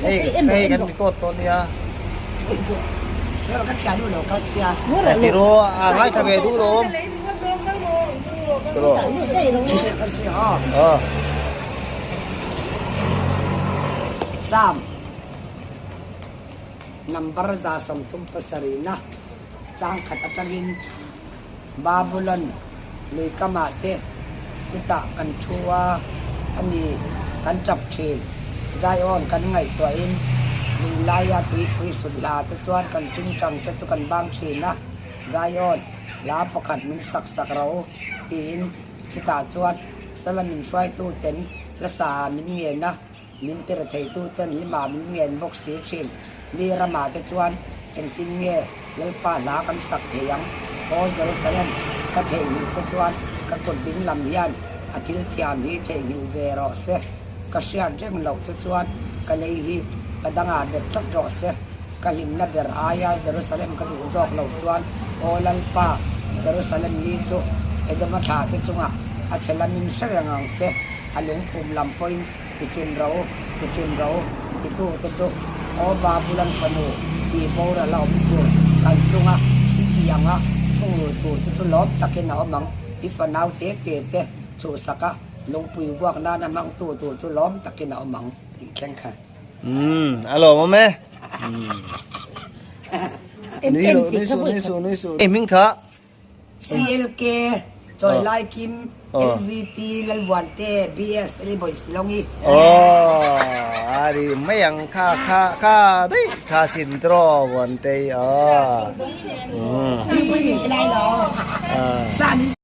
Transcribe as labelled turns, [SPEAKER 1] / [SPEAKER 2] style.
[SPEAKER 1] Hei hei kan record tawh nia. Tiraw a ngaithla ve duh lawm. Tiraw. Aw.
[SPEAKER 2] Sam number 37 na chang khat atangin Babulon lui kamah te chutah kan thu a, a ni, kan tap thin. Zion kan ngaihtuahin lui laia tuipui sut hla te chuan kan tingtang te chu kan bang thin a, Zion, hla pakhat min sak sak ro tiin chutah chuan sala min hruaitu ten hla sa ah min ngen a. Min tir theituten hlimah min ngen bawk si thin. Mi ramah te chuan engtin nge Lalpa hla kan sak thei ang? Aw Jerusalem, ka theihnghilh che chuan ka kut ding lam hian a thil thiam hi theihnghilh ve rawh se. Ka hriat reng loh che chuan ka lei hi ka dangah bet tlat rawh se. Ka hlimna ber aia Jerusalem ka duh zawk loh chuan, Aw Lalpa, Jerusalem ni chu Edoma thla te chungah a chhe lamin hre reng ang che. A lungphum lam pawhin ti chim ro, ti chim ro, titute chu Aw Babulon fanu tih boral a awm tur kan chunga i ti ang a, thungrul tur te chu lawm takin a awm ang. I fanau te te te chhuhsak a, lungpui vuak nana hmangtu tur chu lawm takin a awm ang tih thleng kha.
[SPEAKER 1] Umm, a lawm awm e. Nui rawh, nui suh, nui suh, nui suh. Ei hming kha.
[SPEAKER 2] CLK, Chawi Lai Kim, LVT, Lalvuante, BS, Eliboys Tilongi.
[SPEAKER 1] Aw, a ri mai ang kha kha kha daih kha sin tiraw Vuantei aw.
[SPEAKER 2] Tuipui min hrilai lo.